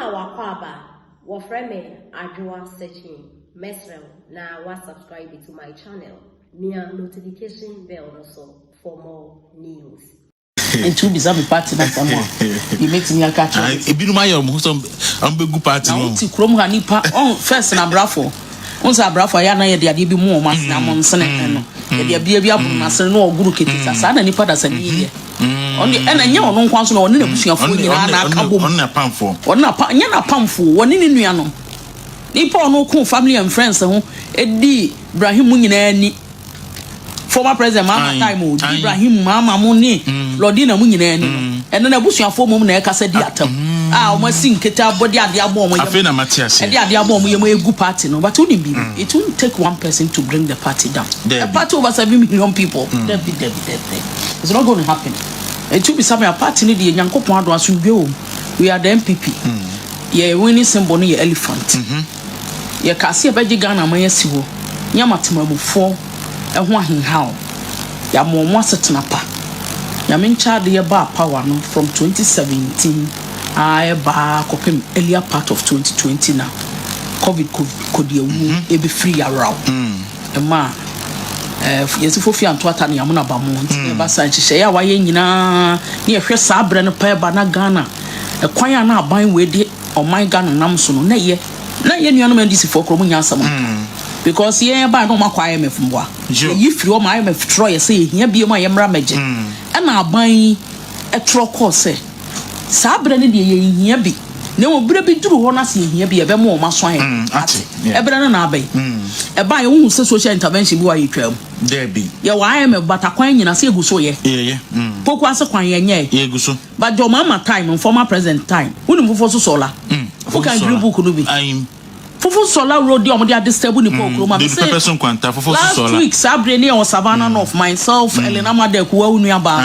Mema wo akwaaba, wɔfrɛ me Adwoa Sekyee, mɛsrɛ wo na wa subscribe to my channel, mia notification bell no so for more news. Nti wobisa me party no asɛm a, deɛ mɛtumi aka akyerɛ wo. Ebinom ayɛ wɔn ho sɛ wɔn bɛgu party Na no. wote kurom ha nipa ɔn first na abrafo wɔn sɛ abrafo ayɛ anan yɛde adeɛ bi mu wɔn asene amonsene ɛno yɛde adeɛ bi aboro n'asene na ɔgoro kete sa saa na nipa da sɛ ne yɛ ɔno ɛna nyɛ ɔno nko nso na ɔne n'abusuafoɔ nyinaa na aka bom Ɔne n'apamfoɔ. Ɔne n'apa nyɛ n'apamfoɔ wɔne ne nuanom nipa ɔno ko family and friends ho edi Ibrahim mu nyinaa ni. Former president Mahama time o, di Ibrahim Mahama mo ne mm. Lordina mo nyinaa ni no. Mm. Ɛno na abusuafoɔ mom na ɛkasa di atam. Mm. A wɔn asi nkete abɔ de adeɛ abɔ wɔn yam. Afei na mate ase. Ɛde adeɛ abɔ wɔn yam egu party no. But wonim biribi, it won't take one person to bring the party down. A party over 7 million people. Debi, debi, debi. It's not going to happen. Etu bisa me a party no deɛ Nyankopɔn adom asomdwe wɔ mu. We are the NPP. Yɛ winning symbol no yɛ elephant. Yɛkaa sɛ yɛbɛgye Ghana man asi hɔ ne ama temamufoɔ ho ahenhaw. Yɛama wɔn asetena pa. Nyame nkyɛ adeɛ baa power no from 2017 ara ɛba ara kɔpem earlier part of 2020 na covid kɔdiawuo ɛbɛfiri yawraw ɛmaa yɛsi fofi anto ata ne yamuna ba mu nti na ɛba saa nhyehyɛeɛ a wayɛ nyinaa ne yɛhwɛ saa berɛ no pɛɛ ba na Ghana ɛkwan a na aban wei de ɔman Ghana nam so no na ɛyɛ na yɛn nuanom NDC foɔ korɔ mo nya asɛm nka because yɛn baa na ɔmo akɔ IMF mboa yɛyi firi ɔmo IMF twerɛ yɛ sɛ yɛhia bie mu a yɛmmra mɛgye ɛna aban yi ɛtwerɛ kɔɔ sɛ saa berɛ no deɛ yɛnhia bi na mmom berɛ bi duru hɔ no ase yɛhia bi yɛbɛma ɔmo aso ayɛ ate, ɛberɛ no na aba yi ɛbaa yɛwohu sɛ social intervention bi wɔ a yɛtwa mu Debi. Yɛwɔ IMF but akwan nyina sɛ yɛgu so yɛ Yɛyɛ. Poku ase kwan yɛnyɛ Yɛgu so. But John Mahama time, former president time, wonim Fofo so sɔla wokan green book no bi Ayi. Fofo Sɔla road deɛ ɔmo de adisturb nipa wɔ kurom a Dodo pɛpɛ so nkwanta fofo so last sɔla. Week saa bere ne yɛ wɔ Savannah North, myself, Ellen Amadek, wawu nuaba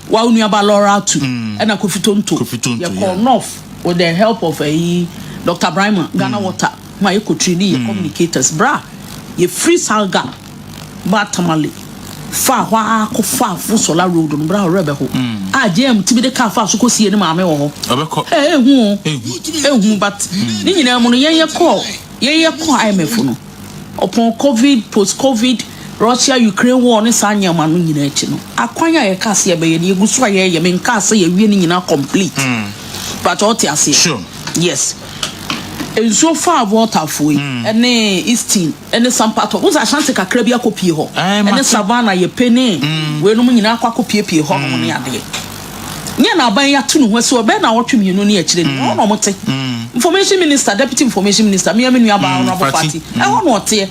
wawu nuaba Laura Atu ɛna Kofi Tonto. Kofi Tonto, yɛkɔ north with the help of ɛyi Dr Brahima, Ghana Water ma yɛkɔ training yɛ communicators bra. Yɛfiri Salga ba Tamale fa hɔ a kɔ fa Fofo Sɔla road no bra ɔrɛ bɛ hɔ a JM timi de car fa so kɔ sie ne maame wɔ hɔ. Ɔbɛkɔ. Ɛ ehu o, ehu, but ne nyinaa mu no yɛn yɛ kɔ IMF no upon COVID, post COVID, Russia Ukraine war ne saa nneɛma no nyinaa akyi no, akwan a yɛka se yɛbɛyɛ no yɛgu so a yɛyɛ. Menka sɛ yɛwie ne nyinaa complete but ɔte aseɛ. Yes, nsuo fa Voltafoɔ yi ɛne Eastern ɛne some part of wosa Ashanti kakra bi akɔpie hɔ Ɛɛ, ɛne mate. Savannah yɛpɛ ne weinom nyinaa akɔ akɔpiepie hɔ nom ne adeɛ nyɛ na aban yi ato ne ho asi ɔbɛn na wɔtwe mmienu ne akyire no ɛhɔ na ɔmo te. Information minister, deputy information minister, mmea mi nua baa Honourable Fati. Fati, ɛhɔ na ɔteɛ.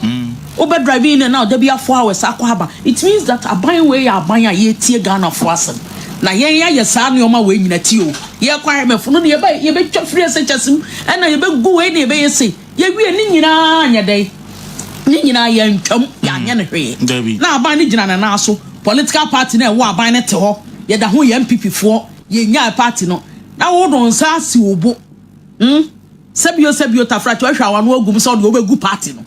Wobɛ drive in and out dabi a 4 hours akɔ aba. It means that aban wei yɛ aban a yɛtie Ghanafoɔ asɛm na yɛn ayɛ saa nneɛma wei nyina ti o. Yɛkɔ IMF no ne yɛbɛ yɛbɛtwa firi SHS mu ɛna yɛbɛgu wei na yɛbɛyɛ sei yɛwie ne nyinaa nyɛ dɛn ne nyinaa yɛntwam yɛanyɛ no hwee. Dabi. Na aban no gyina ne nan so, political party na ɛwɔ aban no te hɔ yɛda ho yɛ NPP foɔ yɛnyaa party no na wɔde nsa asi wo bo sɛbio sɛbio tafra kyɛ ɔhwɛ awa no agum sɛ ɔde wobɛgu party no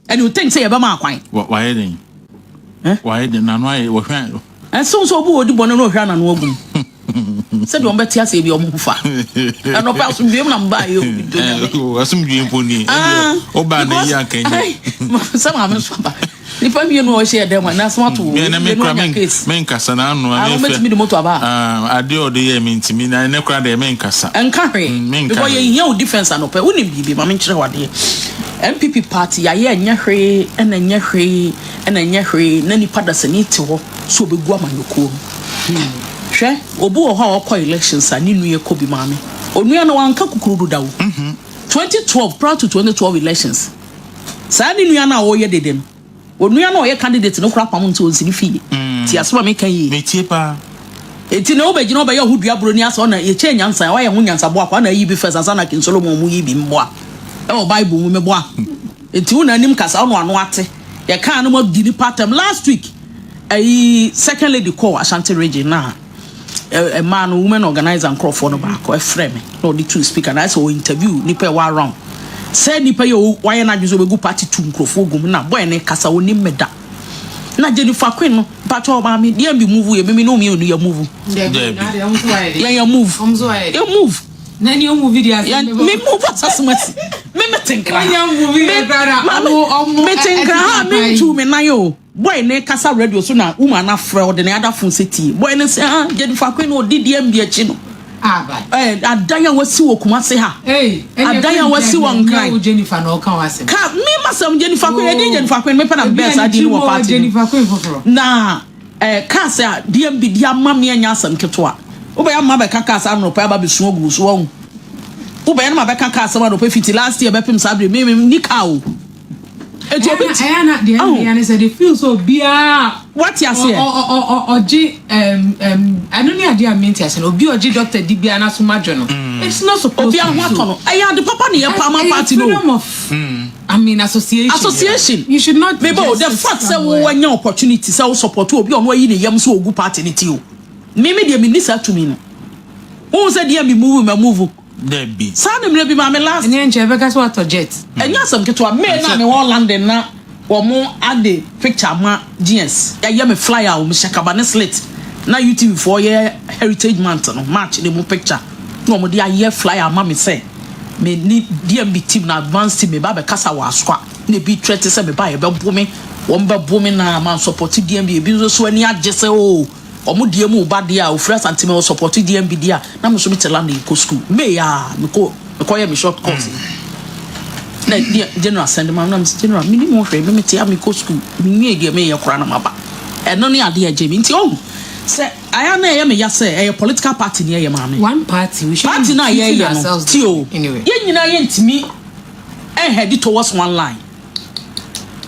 and you think sɛ yɛbɛma akwan. Wayɛ den. Eh? Wayɛ den n'ano ayɛ wɔhwɛ. Ɛnso nso obi wɔ odi bɔne na ɔhwɛ anano agum sɛdeɛ ɔmbɛte aseɛ bi ɔmo ho fa ɛnɔpɛ asomdwoe mu na mbaa yɛ obi do Nyame. Asomdwe mpo ni. Ah, Ɔbaa na yi anka nyɛ. Sɛ maame nso aba nipa mmienu a ɔhyɛ ɛdɛm a n'asɛm ato wɔ Mɛ na me mmienu kura anya case. menkasa n'ano. Ah, wɔbɛtumi de moto aba. Adeɛ a ɔde yɛ me ntumi na ɛnɛ kora deɛ menkasa. Ɛnka hwee. Menka because hwee. Yɛhia wo defense anɔpɛ. Wonim biribi ma menkyerɛ wo adeɛ. NPP party yɛayɛ ɛnyɛ hwee ɛna ɛnyɛ hwee ɛna ɛnyɛ hwee na nipa dasani te hɔ so obɛgu amanyɔkuo no. Hwɛ, obi wɔ hɔ a ɔkɔ elections a ne nua kɔ bi maame onua no wanka kukurudu da wo 2012, prior to 2012 elections saa ne nua no a ɔyɛ dede no onua no a ɔyɛ candidate no kora pam nti ɔnsi ne fie ti asɛm a meka yie. Metie paa. Eti na wobɛgyina wobɛyɛ ho dua buroni asɛ ɔna yɛkyɛ nyansa wayɛ ho nyansaboa kwa na ayi bi fɛ sasa na King Solomon mu yi bi mboa ɛwɔ Bible mu meboa eti wo na anim kasa ɔno ano ate yɛkaa no mo di nipa atɛm. Last week ɛyi second lady kɔɔ Ashanti Region na ɛmaa no women organizer nkorɔfoɔ no baako ɛfrɛ me na ɔde tu speaker na ayɛ sɛ ɔ interview nipa ɛwɔ around sɛ nipa yi a wayɛ n'adwene sɛ ɔbɛgu party tu nkurɔfoɔ gum na boy ne kasa onim me da na Jennifer Queen no mpatwa ɔmaame deɛ bi move yɛ mimi ne omienu yɛ move. Dabi. Yɛn yɛ move, yɛ move. Na ni ɔmu video asɛm Yɛn bɛbɔ. me mu ba sasem asi. Me me te nkra. Wonya movie brother, Maame, ɔmo me te nkra ha ɛte me kwan. ntu me nan o. Boy ne kasa radio so na woman na frɛ ɔde ne ada phone sɛ tie. Boy ne sɛ, ah, Jennifer Queen odi DMB akyi no. Aba. Adan a wasi wɔ Kumase ha. Hey, Adan a wasi wɔ Nkran. Wo Jennifer na ɔka w'asɛm. Ka me masɛm Jennifer Queen, ɛdi Jennifer Queen me pɛ na bɛɛ saa di ne wɔ party no. Jennifer Queen foforɔ. Na cars a DMB di ama me anya asɛm ketewa. Wobɛyɛ ama bɛka cars anɔpɛ aba bɛsu agu so wahu. Wobɛyɛ no ma bɛka cars anɔpɛ fiti last year bɛpem saa bere me ni car o. Eti obi ti Ɛyɛ na deɛ Ahu. ɛyɛ ne sɛ they feel so obiara. Wate aseɛ? Ɔgye ɛno ne adeɛ a mente ase no, obi a ɔgye doctor di biara n'aso ma dwo no. It's not supposed Obi to aho be so. atɔ no. Ɛyɛ ade papa ne yɛ pa ama Ɛyɛ party no. freedom of, I mean, association. Association. You should not Mebo, just the sit fact sɛ somewhere. wo wanya opportunity sɛ wo support obi a ɔno ayi ne yam sɛ ogu party ne ti o. Me deɛ me ni saa tumi no. Wohu sɛ deɛ me move ma move. Dabi. Saa ne mmerɛ bi ma me last Ɛnyɛ nkyɛn ɛbɛka sɛ watɔ jet. Ɛnyɛ asɛm ketewa. May na me wɔ London na wɔn ade picture ma GS yɛyɛ me flyer a wɔn hyɛ kaba ne slit na UTV foɔ yɛ Heritage Month no March ne mu picture na wɔn de ayɛ flyer ama me sɛ me ni DMB team na advance team me ba bɛkasa wɔ Asokwa, na ebi twɛ te sɛ me ba yɛ bɛbo me, wɔn bɛbo me na ma support DMB. Ebi nso so ani agye sɛ o wɔn deɛ mu ba deɛ a ofiri Asante wɔ support DMB deɛ a, na me nso me te London kɔ school May a me kɔ yɛ me short course na deɛ general send ma na me sɛ, "General, me ni mo hwɛ me me te a me kɔ school me nwie deɛ me yɛ koraa na ma ba." Ɛno ne adeɛ agye mi nti ɔhu sɛ aya na ɛyɛ me ya sɛ ɛyɛ political party ni ɛyɛ maame. One party, we should Party na yɛyɛ no ti o. Anyway. Yɛn nyinaa yɛntumi ɛnhead towards one line.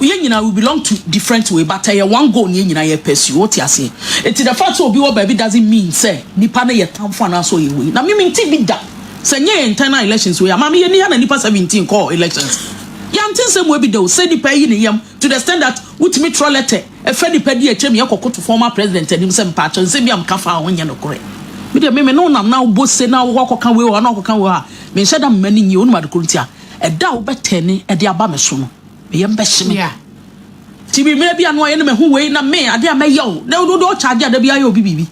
Yɛn nyinaa we belong to different way, but ɛyɛ one goal ni yɛn nyinaa yɛ pursue. Wote aseɛ? Eti the fact sɛ obi wɔ baabi doesn't mean sɛ nipa no yɛ tamfo anaasɛ ɔyɛ wei. Na mimi nti bi da sɛ nyɛ yɛ internal elections wei a maame yɛ ni ha na nipa 17 kɔɔ elections, yante nsɛm wo bi da o sɛ nipa yi ne yam to the extent that wotumi trɔ letter ɛfɛ nipa di akyɛm yɛ kɔkɔto former president anim sɛ mpaakyɛ nsɛm bi a mka fa ho nyɛ nokorɛ. Mi deɛ mímí ne wonam na wobɔ se na wokɔ akɔka wei wɔ ha na wakɔka wei wɔ ha, menhyɛ da mma no nyie. Wonim adekoro nti a ɛda a wobɛtɛ ne ɛde aba me so no, meyɛ mbɛhye me. Nti bi mmerɛ bi a no ayɛ no mahu wei na me ade a mɛyɛ wo na wode ɔkyagye a da bi ayɛ obi biribi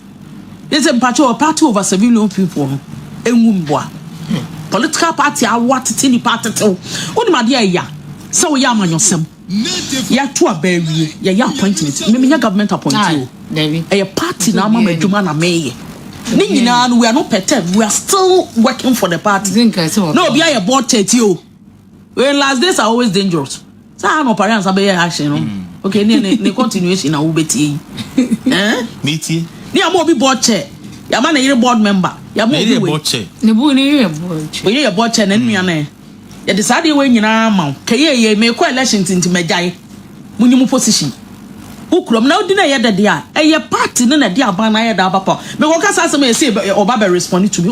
ne sɛ mpakyɛ wɔ party over 7 million people no ɛngu mboa political party awo atete nipa atetew. Wonim adeɛ a ɛya sɛ woyɛ amanyɔsɛm, yɛato aba awie, yɛyɛ appointment. Memenyɛ government appointee o. Dabi. Ɛyɛ party na ama ma adwuma na meyɛ ne nyinaa no. We are not perturbed, we are still working for the party. Zinka sɛ na obi ayɛ board chair ti o. Well, last days are always dangerous. Saa na ɔpare ansa bɛyɛ action no. Okay, ne continuation na wobɛtie yi, eh? Metie. Ne yàmà obi board chair, yàmà ne yere board member, yàmà Na obi yɛ wei. board chair. Ne bu ne yɛ bu kyɛ. Oye yɛ board chair na nua no yɛde saa adeɛ wei nyinaa ma wo kɛyɛ yɛ mekɔ election nti mɛgyae mo nyi mo position wo kurom na wodi na ɛyɛ dɛdeɛ a ɛyɛ party no na ɛde aban na ayɛ da aba pa. Mekɔ kasa asɛm a yɛsɛ ɔba bɛ respond to me.